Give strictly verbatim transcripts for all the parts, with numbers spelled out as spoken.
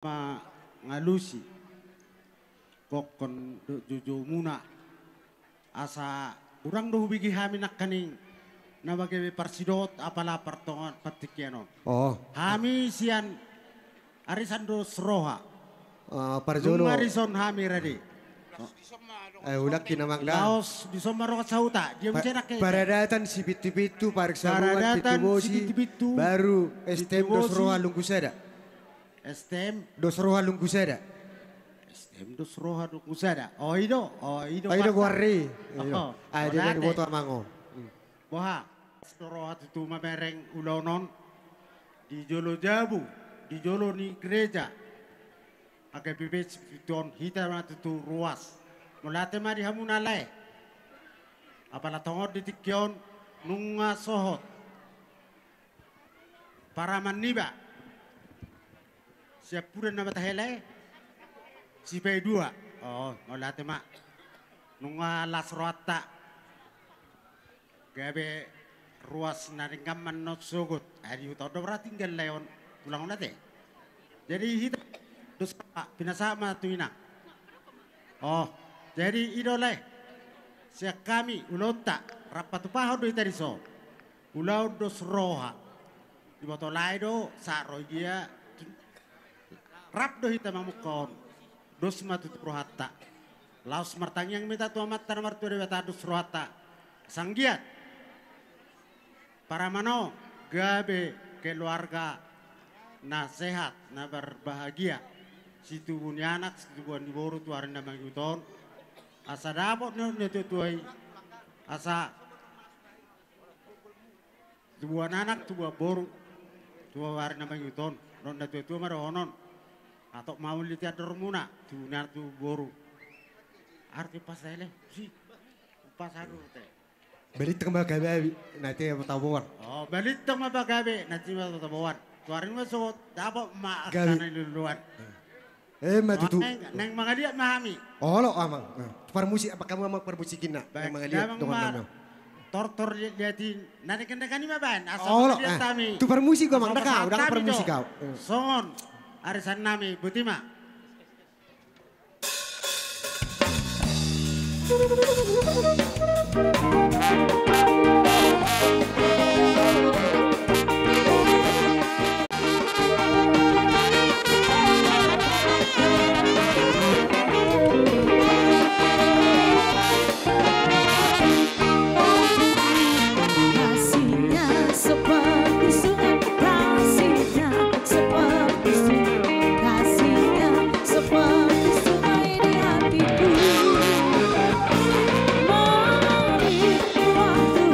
mangalusi gokhon dohot joujoumuna. Asa hurang do hubege hami nangkaning na gabe parsidohot apala partongaan partingkian on. Oh. Hami sian arisan dos roha. Ah, parjolo. Dung marison hami rade. Eh, ulakkon amang da. Laos dison ma roha sahuta. Dia Pa-, mencena ke. Paradatan Sipitupintu, Parik Sabuan, Paradatan Pintu Bosi, Sipitupintu, baru Pintu Bosi, S T M dos roha Lunggusada. S T M. Dos roha Lunggusada. S T M dos roha Lunggusada. Oh, i do. Oh, i do. Oh, i do goarna. Iyo. Oh, ah, dia mauliate. Boto amang on. Hmm. Boha? Dos roha tutu mamereng ulaon on. Di jolo jabu, di jolo ni gereja. Age bibit sipiton hita ma tutu ruas. Mauliate ma di hamuna lae. Apala tongon di tingki on nunga sohot paraman niba. Siampudan nama tahe lae? Sipaidua. Oh, mauliate ma. Nunga las rohanta. Gabe ruas na denggan ma annon sogot. Ai di huta on do berarti tinggal lae on. Ulang on ate. Jadi hita dos roha pinasahat ma tu inang. Oh, jadi i do lae. Sian hami ulaonta rap patupahon do hita dison. Ulaon dos roha. Diboto lae do, sahat ro i dia. Rap do hita mamungka on. Dos ma tutu rohanta. Laos martangiang ma hita tu Amanta na martua Debata dos rohanta. Asa anggiat paraman on gabe keluarga na sehat, na berbahagia. Situbu ni anak, situbuan ni boru tu ari na mangihut on. Asa dapot ni on na tuatua i. Asa tubuan anak, tubuan boru, tu ari na mangihut on, dohot na tuatua ma dohonon. Antong ma uli tiandormuna, tubu ni anak tubu boru. Arti pas ele, si, pas anu te. Balintang ma gabe, na ti ma taboan. Oh, balintang ma gabe, na ti ma taboan. Tu ari ma sogot, dapot ma gabe. Angka na niluluan. Eh, ma tutu. Naeng, naeng mangaliat ma hami. Olo, amang. Eh, tu parmusik, apa kamu amang parmusikinna? Baik, naeng mangaliat damang dongan ma nami. Tortor liat-liat i. Na denggan-denggan i ma baen. Asa olo, mangaliat eh, hami. Tu parmusik gua, amang, asa ndang au, ndang au parmusik au. Eh. Songon arisan nami, boti ma. Kasihnya seperti sungai, kasihnya seperti sungai, kasihnya seperti sungai di hatiku. Mengalir waktu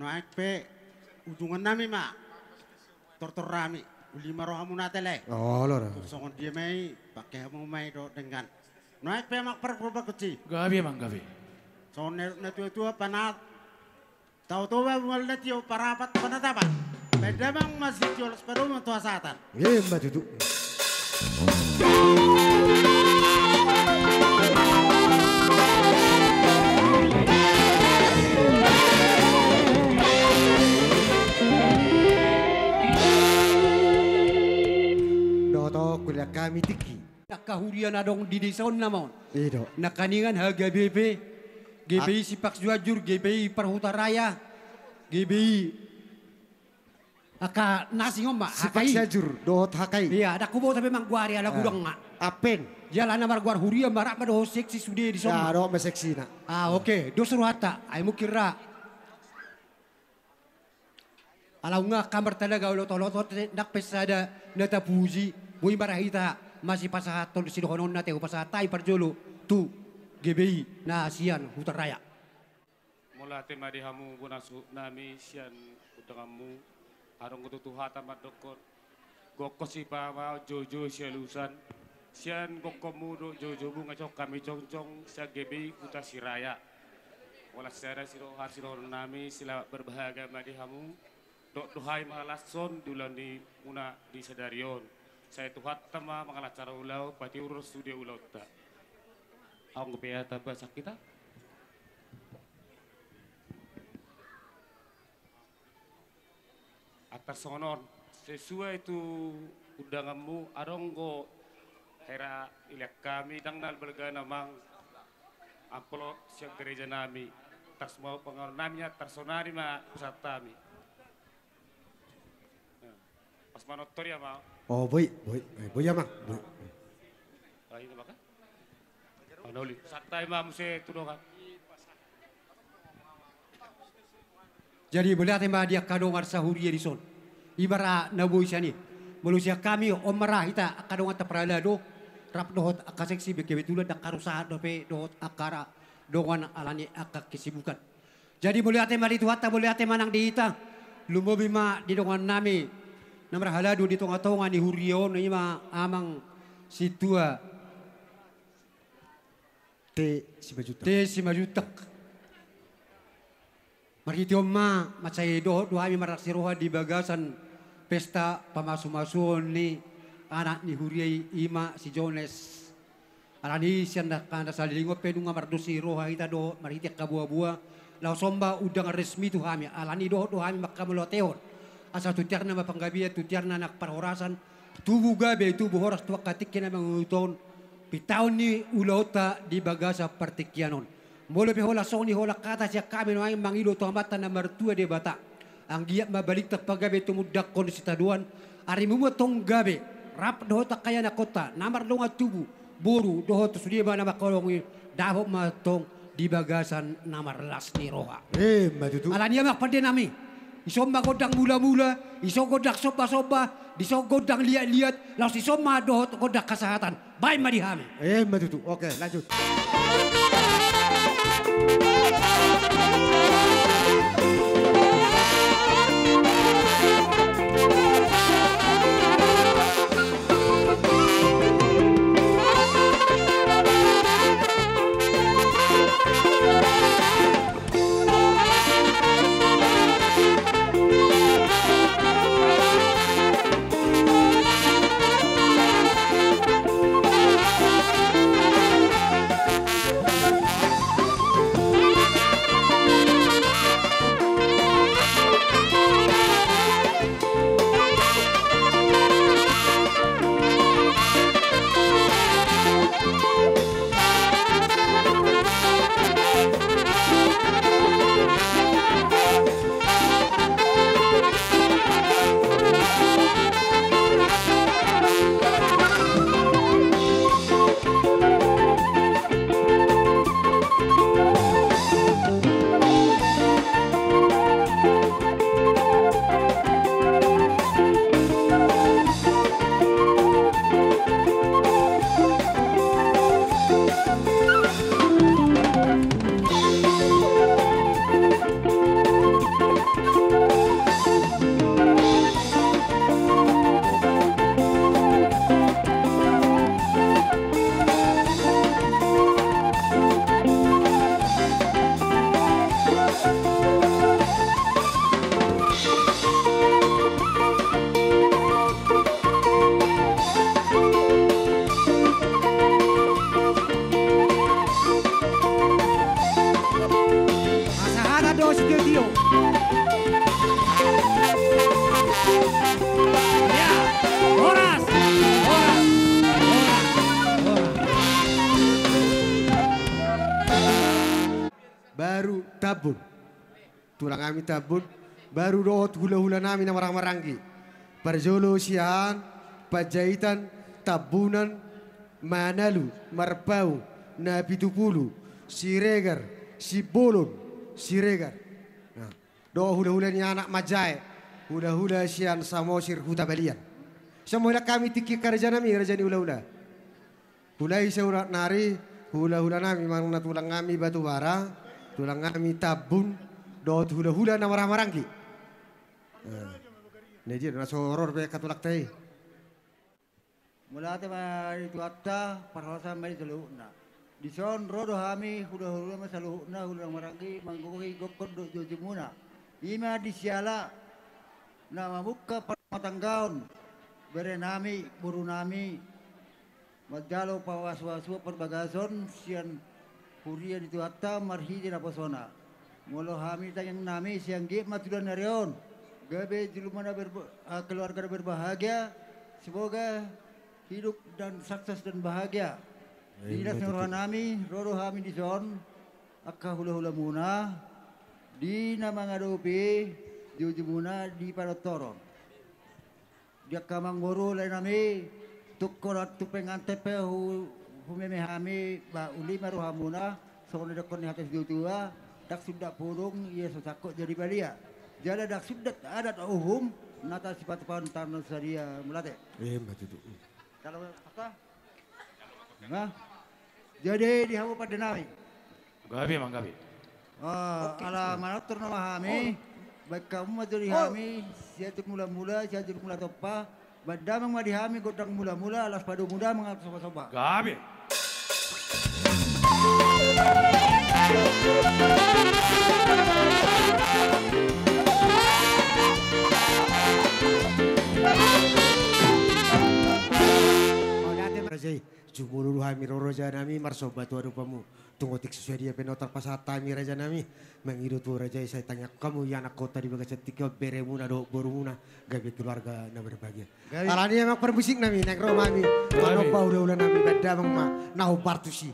Aek pe ujungannami ma tortor nami, uli ma rohamuna tele. Olo, olo. Tung songon dia ma i, pangke hamu ma i do denggan. Nuaeng pe amang parguru pargonsi. Gabe amang, gabe. Songon na, natuatua panat. Tao Toba, mual na tio, parapat panatapan. Baen damang ma sitio, las padomu tu hasahatan. Emma tutu. Dohot kuliah hami tingki. Angka huria na adong di desa on nama on. I do. Nangkiningan H G B P, G B I Sipak Sianjur, G B I Parhuta Raya, G B I angka na asing on ma, Sipak Sianjur dohot H K I. Iya, ndang huboto be manggoari ala godang ma. Apen. Jala na margoar huria ma rap ma dohot seksi sude dison ma. Dohot ma seksina. Ah, oke. Dos rohanta. Ai mungkin ra. Ala nunga angka martalaga, olot-olot on ndang pe sada na tapuji, boi ma ra hita masipasahathon sidohononna, te hupasahat hami parjolo tu G B I na sian Huta Raya. Mauliate ma di hamu bona suhut nami sian undanganmu. Adong do tutu hata mandokkon, gokhon sipamaon, joujou sialusan. Sian gokhonmu dohot joujoumuna, jongjong hami jongjong sian G B I Huta Siraya. Holan sada sidohononnami, selamat berbahagia ma di hamu. Dohot do hami mangalashon di ulaon ni muna di sadari on. Sai Tuhanta ma mangalancar ulaon, patiur sude ulaonta. Adong pe hata bahasan hita? Antar songon on, sesuai tu undanganmu, adong do hera ilean hami, ndang na balga na mang amplop sian gereja nami. Tars ma panganon nami, antar sonari ma pasahat hami. Nah, pas manonton ia ma. Oh, boi, boi, eh, boi amang, boi. Ah, ini maka. Jadi mauliate ma di angka dongan sahuria dison. Ima ra na boi sian i. Molo sian hami on ma ra hita angka dongan taparhalado, rap dohot angka seksi, kebetulan ndang haru sahat dope dohot angka dongan ala ni angka kesibukan. Jadi mauliate ma di Tuhanta, mauliate ma nang di hita. Lumobi ma di dongan nami na marhalado di tonga-tonga ni huria on, ima amang sintua T Simanjuntak. T Simanjuntak. Marhite on ma, mansai dohot do hami marlas ni roha di bagasan pesta pamasu-masuon ni anak ni huria i, ima si Jones. Ala ni sian angka na saleleng on pe nunga mardos ni roha hita dohot marhite angka boa-boa, laos on ma undangan resmi tu hami. Ala ni dohot do hami manghamauliatehon. Asa tu tiarna ma panggabean, tu tiarna nang parhorasan, tubu gabe, tubu horas tu angka tingki na mangihut on, pintaon ni ulaonta di bagasan partingkian on. Molo pe holan songon i holan hata sian hami nuaeng mangido tu Amanta na martua Debata. Anggiat ma balintang pagabe tumundalhon sitadoan, arimu ma tong gabe, rap dohot angka ianakhonta, na mardongan tubu, boru, dohot sude ma na mangkaholongi, dapot ma tong di bagasan na marlas ni roha. Emma tutu. Ala ni i amang pande nami. Dison ma gondang mula-mula, dison gondang somba-somba, dison gondang liat-liat, laos dison ma dohot gondang hasahatan. Baen ma di hami. Emma tutu. Oke, lanjut. Tulang nami Tambun, baru dohot hula-hula nami na marhahamaranggi. Parjolo sian Panjaitan, Tambunan, Manalu, Marpaung, Napitupulu, Siregar, Simbolon, Siregar. Nah, dohot hula-hula ni anak manjae, hula-hula sian Samosir Huta Balian. Songon i ma hami tingki angka raja nami, raja ni hula-hula. Mulai saulak nari, hula-hula nami, manang na tulang nami Batubara, tulang nami Tambun, dohot hula-hula na marhahamaranggi. Nah, na dia na so ro be angka tulangta i. Mauliate ma di Tuhanta, parhorasan ma di saluhutna. Dison ro do hami hula-hula nami saluhutna, hula na marhahamaranggi, manggohi gokhon dohot joujou muna. I ma di siala na mamungka parrumatanggaon bere nami, boru nami, manjalo pasu-pasu parbagason sian huria ni Tuhanta marhite naposona. Molo hami tangiang nami, sai anggiat ma tu dalan ni ari on gabe jolma na berba-, ah, keluarga na berbahagia, semoga hidup dan sukses dan bahagia. Amin. Di las ni roha nami, ro do hami dison, angka hula-hula muna, di na mangadopi joujou muna di padotoron. Di angka amangboru lae nami, tungkol tu penganten pe hu-, humeme hami, ba uli ma roha muna, songon na didok ni hata situa-tua, ndang sundat pudung, ia so sangkot jadi balia. Jala ndang sundat adat uhum, na tasipatupaon tano sadia. Mauliate. Ima tutu. Kalau apa? Nah, jadi di hamu pande nami. Gabe ma, gabe. Ah, ala manortor nama hami. Baik hamu ma jadi hami, sian mula-mula, sian mula tompa. Baen damang ma di hami gondang mula-mula, laos padomu damang angka somba-somba. Gabe. Mauliate ma raja i. Jumolo do hami ro raja nami, marsomba tu adopanmu. Tung otik so sadia pe na tarpasahat hami raja nami. Mangido tu raja i, sai tangiangkon hamu ianakhonta di bagasan tingki on, beremuna dohot borumuna, gabe keluarga na berbahagia. Gabe. Alani i amang parmusik nami, naeng ro ma hami manomba hula-hula nami, baen damang ma na hombar tusi.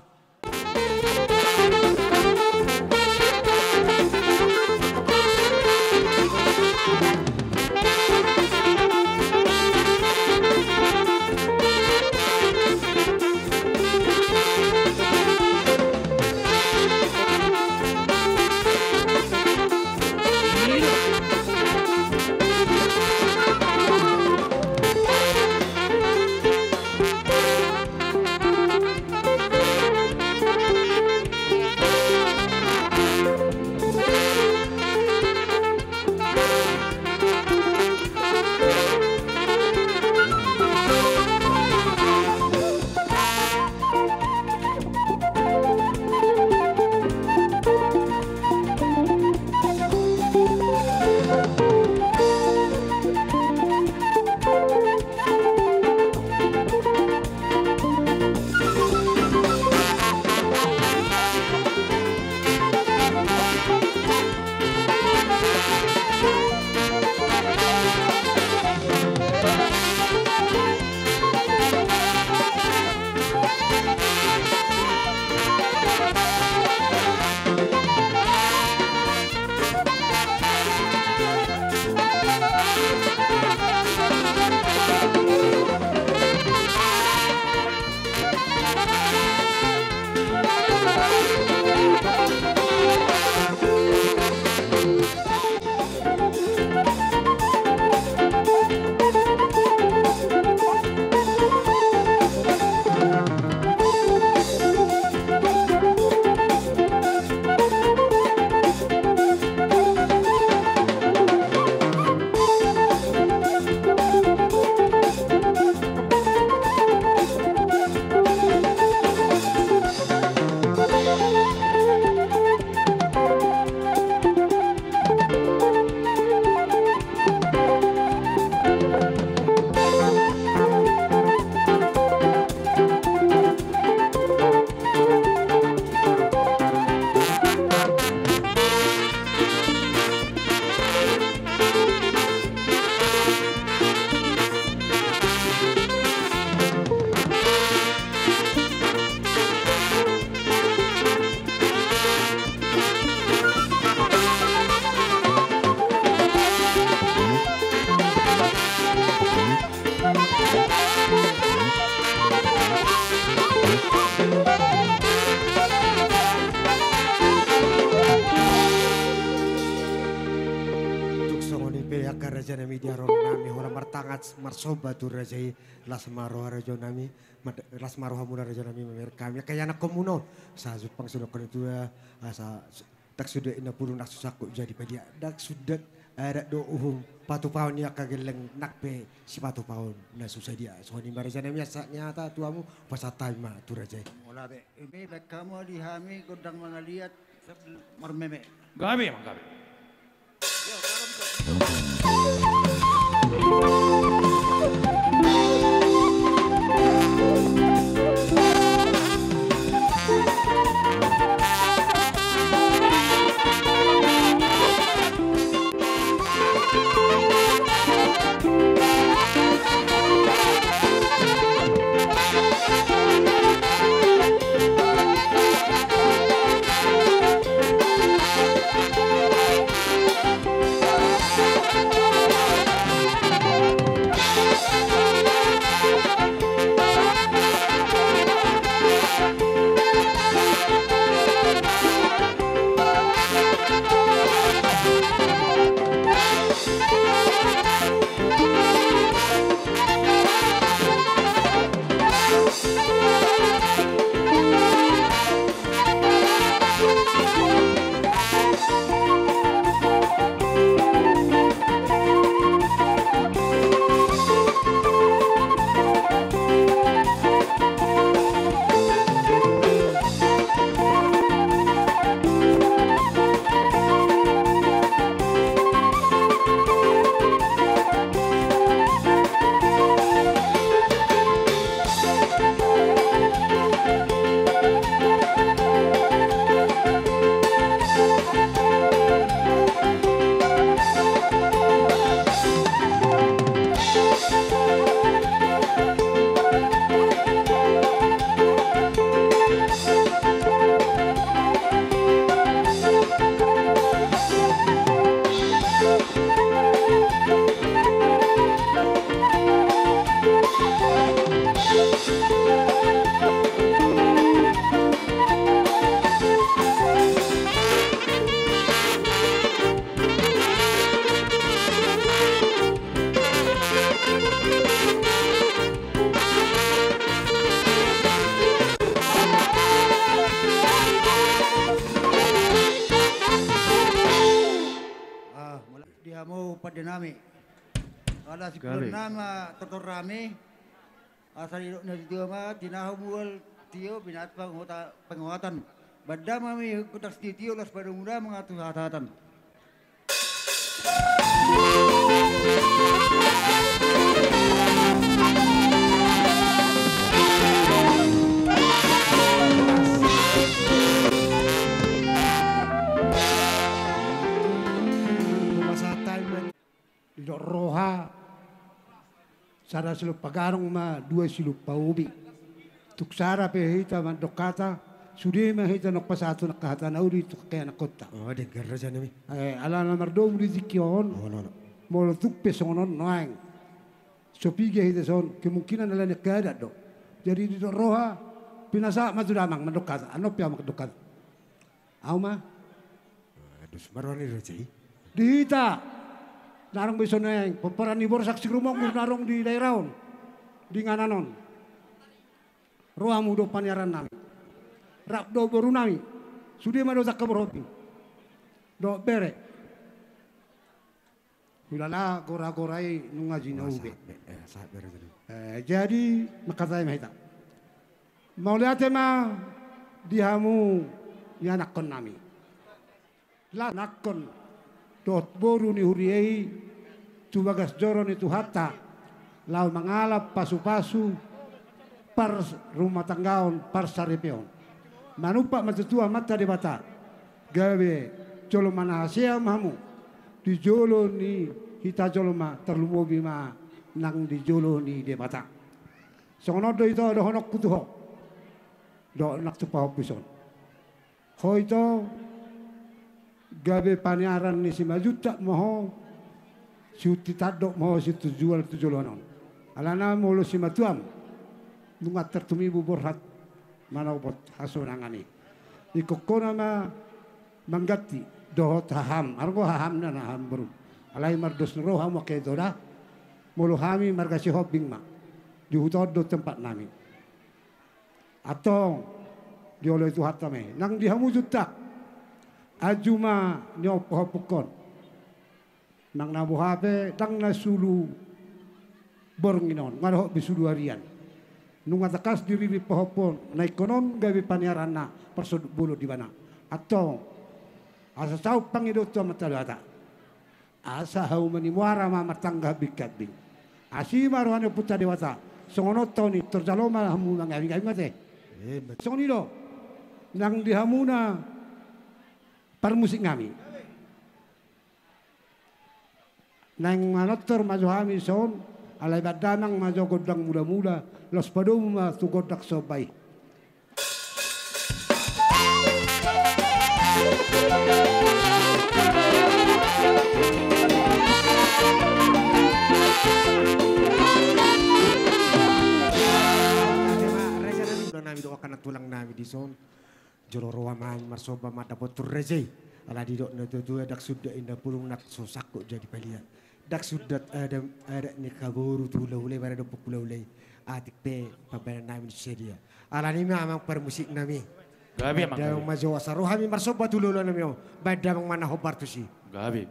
Pe angka raja nami di haroronami, hona martangan marsomba tu raja i. Las ma roha raja nami, mad-, las ma rohamuna raja nami mamereng hami angka ianakhonmuna on. Sai jumpang sude angka na tua, asa s-, ndang suda inna pudun, ndang suda sangkut jadi padia, ndang suda adat dohot uhum patupaon ni angka gelleng, nang pe sipatupaon na so sadia. Songon i ma raja nami, asa ni hata tu hamu, pasahat hami ma tu raja i. Molo be, i ma baen hamu di hami gondang mangaliat, marmeme. Gabe ma, gabe. Ah, mula di hamu pande nami. Ala sipulan nama tortor rami. Asa didok na tio ma, tinahu mual tio, binat panguata-, panguatan. Banda ma mi hukutas tio, las padamu na mangatu hatahatan. Didok roha, sada silompa ganong ma dua silompa ubi. Tung sada pe hita mandok hata, sude ma hita nang pasahathon angka hata na uli tu angka ianakhonta. Oh, denggan raja nami. Eh, alana mardomu di tingki on, oh, no, no. Molo tung pe songon on nuaeng. So piga hita son, kemungkinan alani angka adat do. Jadi didok roha, pinasahat ma tu damang mandok hata, annon pe ahu mandok hata. Ahu ma. Aduh, maroni raja i. Di hita. Na adong be songon i, pomparan ni boru Saksi Rumonggur na adong di daerah on. Di inganan on. Rohamu do paniaran nami. Rap do boru nami. Sude ma do angka borhat i. Dohot bere. Hulala gora-gora i nunga jinou be. Eh, sahat be, eh, sahat be raja nami. Eh, jadi, mangkatai ma hita. Mauliate ma di hamu ianakhon nami. Ianakhon dohot boru ni huria i tu bagas joro ni Tuhanta. Laho mangalap pasu-pasu parrumatanggaon, parsaripeon. Manumpak ma tu Amanta Debata. Gabe jolma na hasea ma hamu di jolo ni hita jolma, tarlumobi ma nang di jolo ni Debata. Songon on do ito dohononku tu ho. Dohot nang tu pahompus on. Ho ito, gabe paniaran ni Simanjuntak ma ho, sihunti tandok ma ho, sihunti jual tu joloan on. Alana molo simatuam, nunga tartumibu borhat manopot hasonangan i. Ingkon hona ma mangganti dohot haham, adong do hahamna na haham borum. Alai mardos ni roha ma angka ito da. Molo hami marga Sihombing ma, di huta on do tempat nami. Antong, dioloi Tuhanta ma i nang di hamu Juntak. Anju ma nion pahompungkon. Nang na boha pe ndang na sulu borngin on, nga dohot be sulu arian. Nunga tangkas diririt pahompu on, na ingkon on gabe paniaranna parsonduk bolon di ibana. Antong, asa saut pangidoan tu Amanta Debata. Asa hauma ni muara ma martangga hambingkambing. Asi ma roha ni Ompunta Debata. Songon on taon i, tor jalo ma hamu mangabingabing ate. Emma. Songon i do nang di hamuna parmusik nami. Naeng manortor ma jo hami son, alai baen damang ma jo gondang mulamula, laos padomu ma tu gondang somba i. Raja nami, tulang nami di son. Jolo ro ma hami marsomba mandapot tu raja i. Ala didok na tuatua, ndang sundat inda pulung nang so sangkot jadi palian. Ndang sundat adat, adat ni haboru tu hulahula i, maradophon hulahula i. Atik pe pambahenan nami nusa dia. Alani i ma amang parmusik nami. Gabe, amang, gabe. Baen damang ma jo asa ro hami marsomba tu hulahula nami on. Baen damang ma na hombar tusi. Gabe.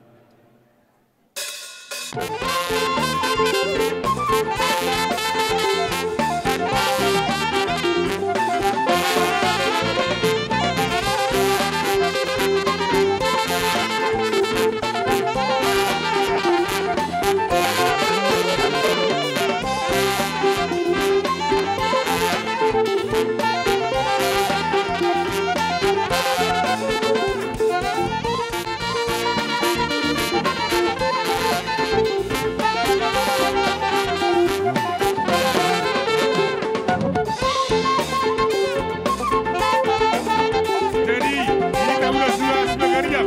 Jadi, ini tahu lah sudah sebenarnya.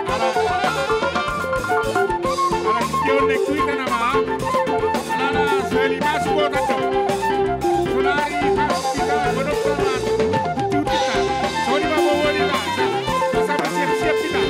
Ala, ala kion lekui tanama. Ala, ala, seli masuk kota dong. Sulari, kita, kita, kita. Soni ma bobo ni na. Sama siap-siap kita.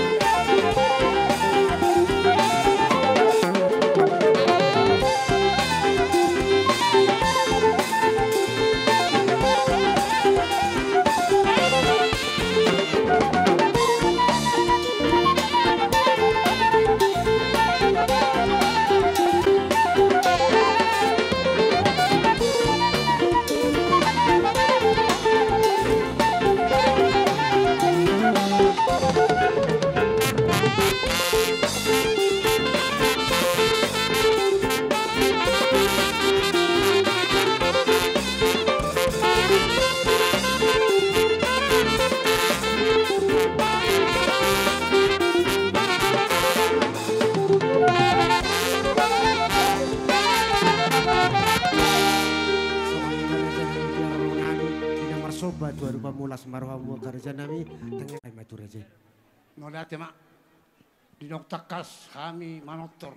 Songon i ma raja nami, di na marsomba tu adopan mu, las ma roha ni angka raja nami. Tangiang ma tu raja i. Mauliate ma. Di naung tangkas hami manortor,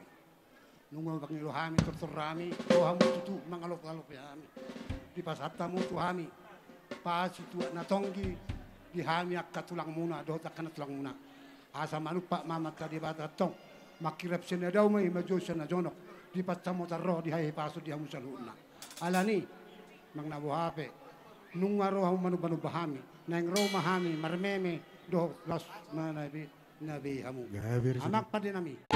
nunga mangido hami tortor nami, ro hamu tutu mangalopalopi hami. Dipasahat hamu tu hami pasituak na tonggi di hami angka tulangmuna dohot angka na tulangmuna. Asa manumpak ma Amanta Debata antong, mangkirap sian na dao ma i, manjou sian na jonok, dipasamotan roha di hahipason di hamu saluhutna. Alani, manang na boha pe, nunga ro hamu manombanomba hami, naeng ro ma hami marmeme dohot laos manabe, nabe hamu. Amang pande nami.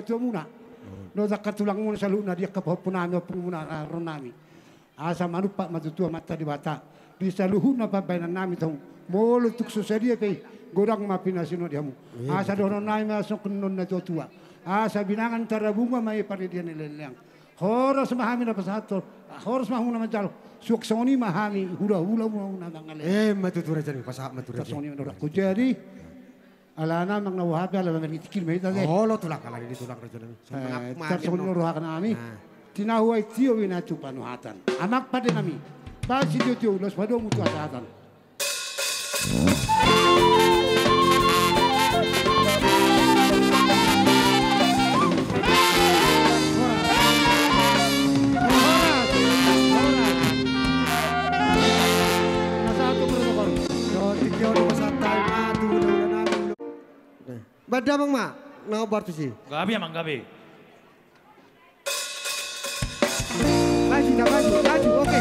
Tuamuna dohot angka tulangmuna saluhutna di angka pahompunami, ompungmuna, raranami. Asa manumpak ma tutu Amanta Debata di saluhutna pambahenannami tong. Molo tung so sadia pe i, godang ma pinasuna di hamu. Asa dohononnami ma songon na tuatua: Asa binanga tarabunga ma i, pardidia ni leleang. Horas ma hami na pasahathon, horas ma hamu na manjalo. Suang songon i ma hami hulahulamuna na mangalean. Emma tutu rajanami, pasahat ma tu raja. Songon i ma dohononku. Jadi alana manang na boha pe, ala mamereng ni tingki ma hita, ate. Olo tulang, ala ni tulang, rajanami. Songon i ma rohanami. Tinahu aek tio, ina tu panuhatan. Amang pandenami, bahen sitiotio, laos padomu tu hasahatan. Bahen damang ma na hombar tusi. Gabe, amang, gabe. Maju, maju, maju, oke.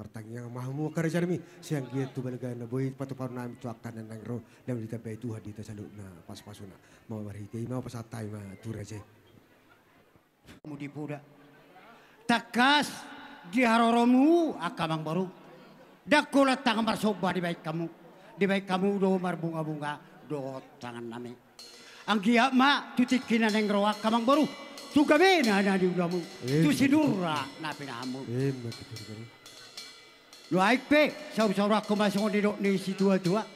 Martangiang ma hamu angka raja nami, sai anggiat tu balga na boi patupaonnami tu angka na naeng ro, dang ditambai Tuhan di hita saluhutna pasupasuna. Marhite i ma hupasahat hami ma tu raja i. Mudi poda. Tangkas di haroromu angka amangboru. Dang holan tangan marsomba dibaen hamu. Dibaen hamu do marbungabunga dohot tangan nami. Anggiat ma tu tingki na naeng ro angka amangboru, tu gabe na niulamu, tu sinur na pinahanmu. Nuaeng pe saursaurangku ma songon nidok ni situatua: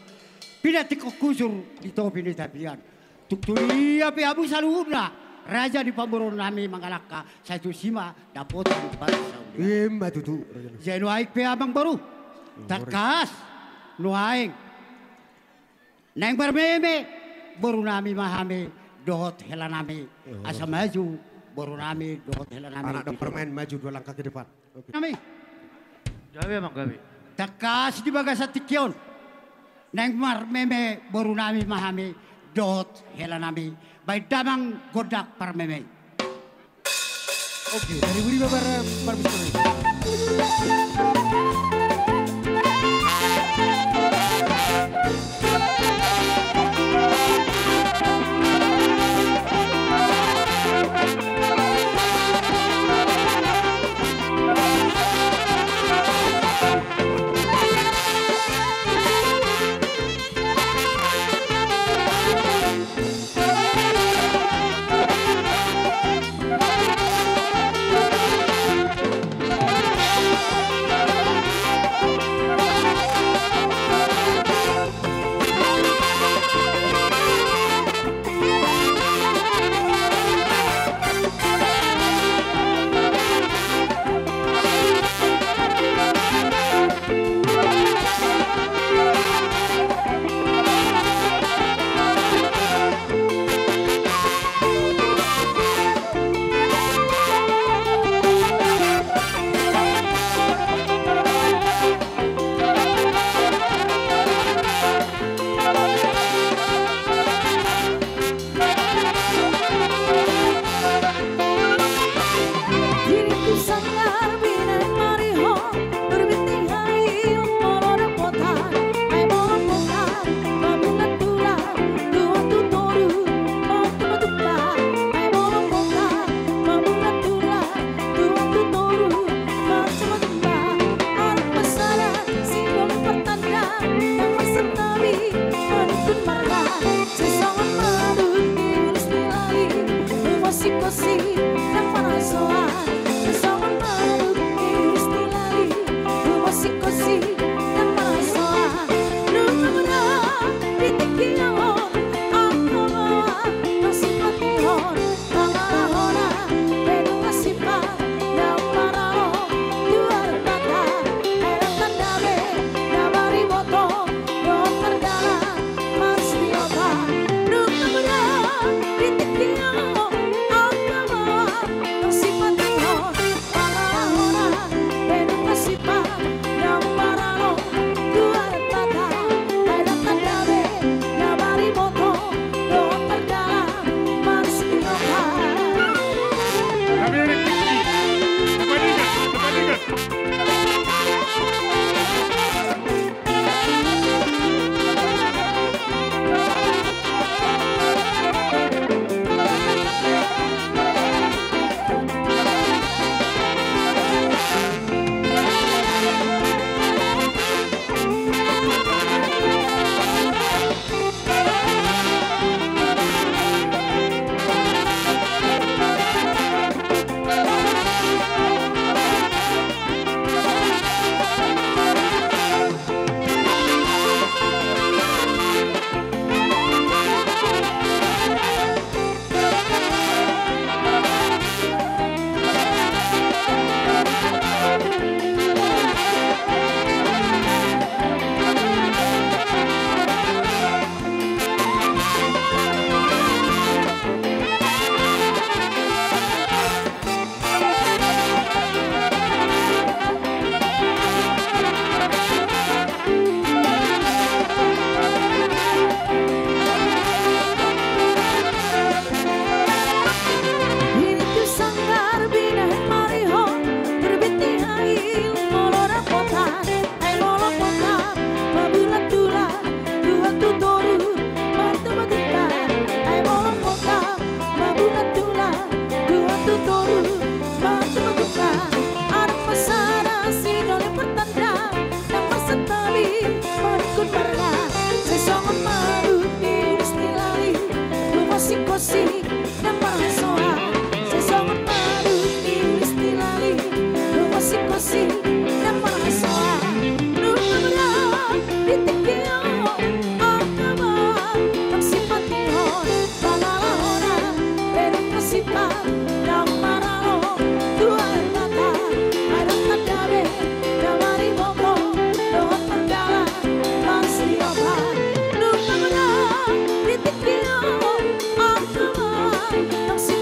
Pinantikhon husur di topi ni tapian. Tung tudia pe hamu saluhutna raja ni pamoruon nami mangalangka, sai tusi ma dapotan parsaulian. Ima tutu. Jadi nuaeng pe amangboru, tangkas nuaeng naeng marmeme boru nami ma hami dohot hela nami. Asa maju boru nami dohot hela nami. Anak dok permen, maju dua langkah ke depan. Oke. Nami. Gabe, Amang, gabe. Tangkas di bagasan tingki on naeng marmeme boru nami ma hami dohot hela nami. Baen damang gondang parmeme i. Oke, dari Budi Babar, Barbistori. Sik na marhasoan, sai songon madu ni ulos ni lali. Dung gosip-gosip na marhasoan, nunga godang di tingki on angka amang. Dung sipatihon pangalahona, pe dung sipata na maralo tu Debata. Ai dangka dabe na mariboko dohot mardalan marsihohot. Nunga godang di tingki on angka amang.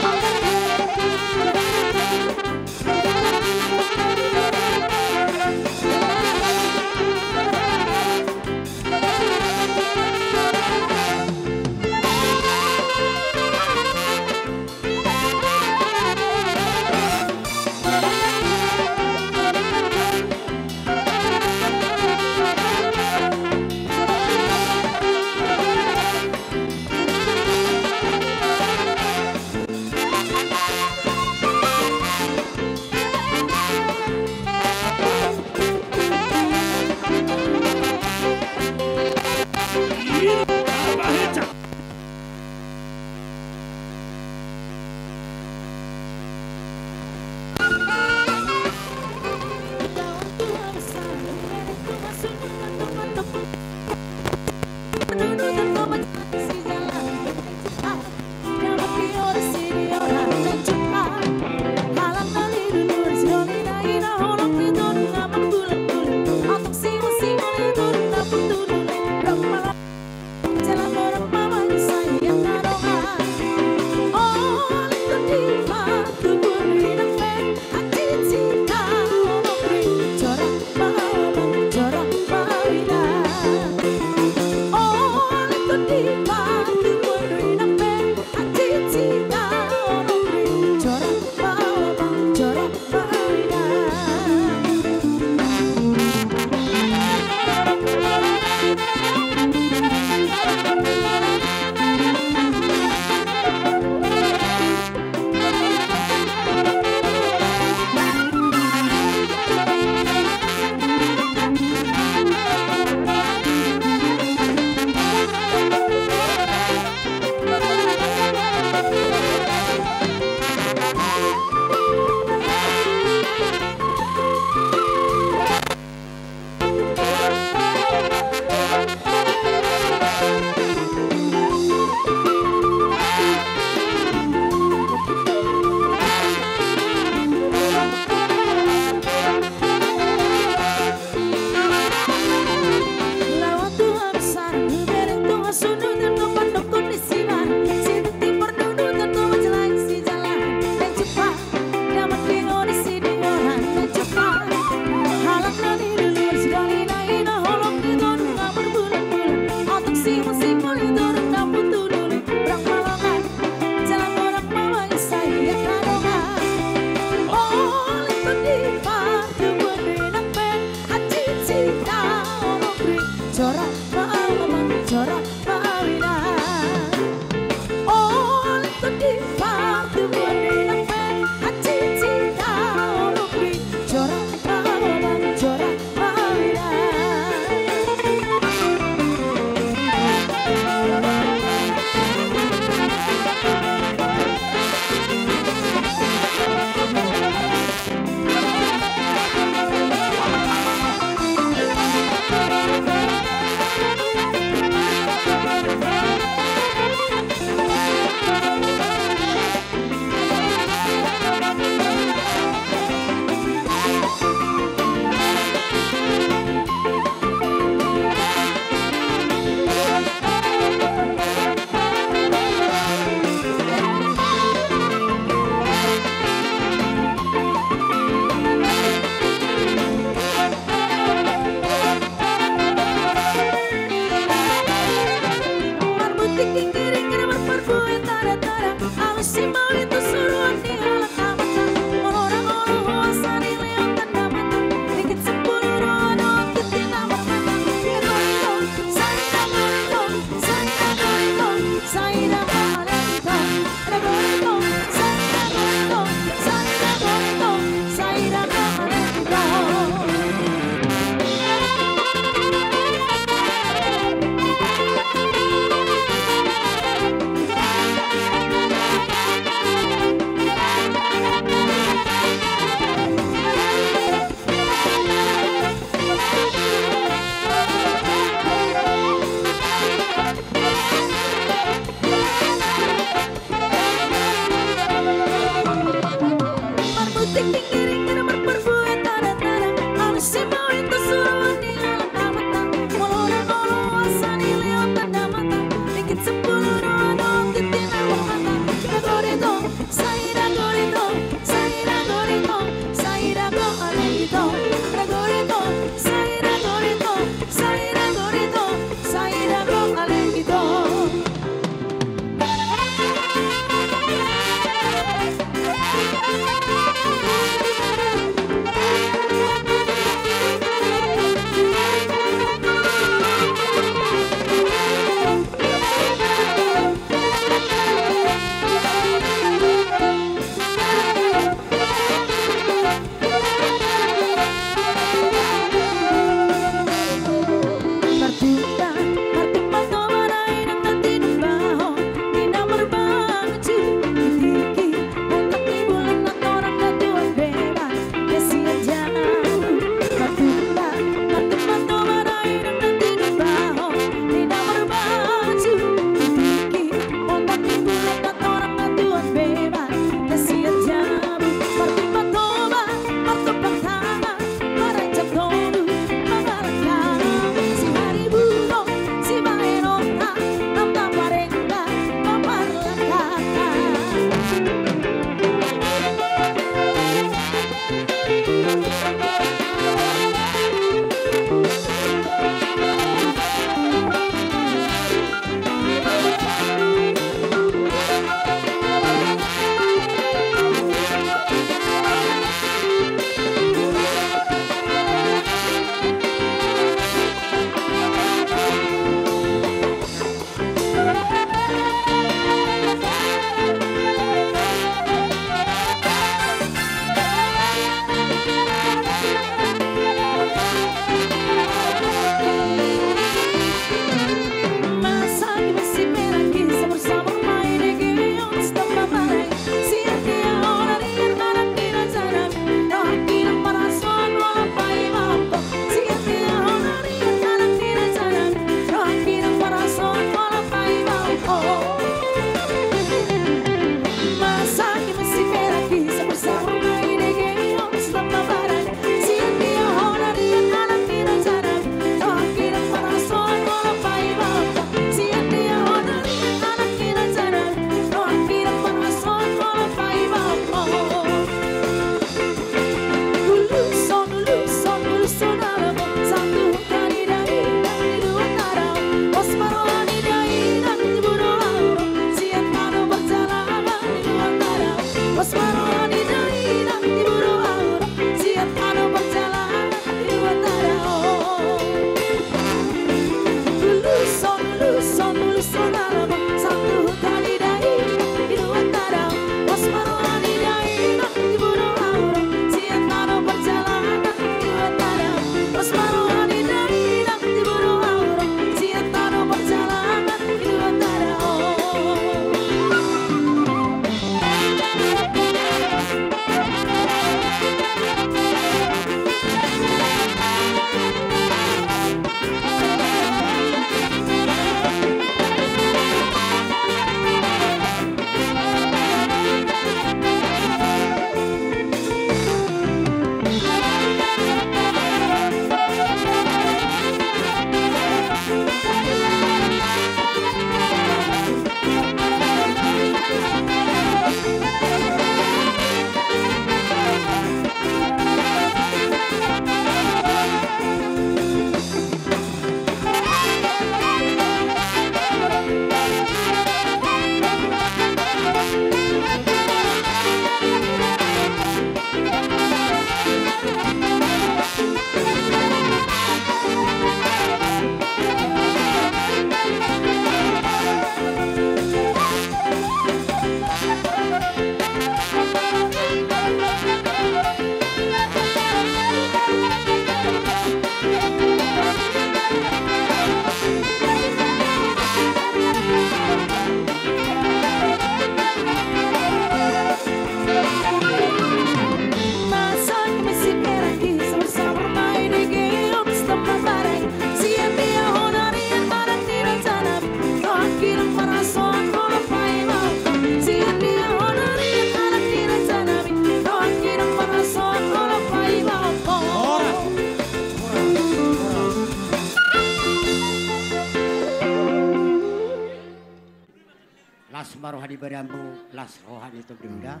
Las ma roha ni badanmu, las roha ni tompuda.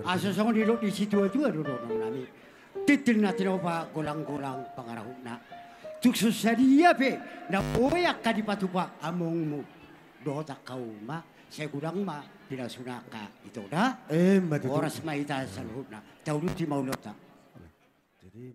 Asa songon nidok ni situatua do dohonon nami. Tintin na tinopa, golanggolang pangarahutna. Tung so sadia pe na boi angka dipatupa amongmu dohot angka uma, sai godang ma pinasuna angka ito da. Emma tutu. Horas ma hita saluhutna. Tauduti ma ulaonta. Jadi,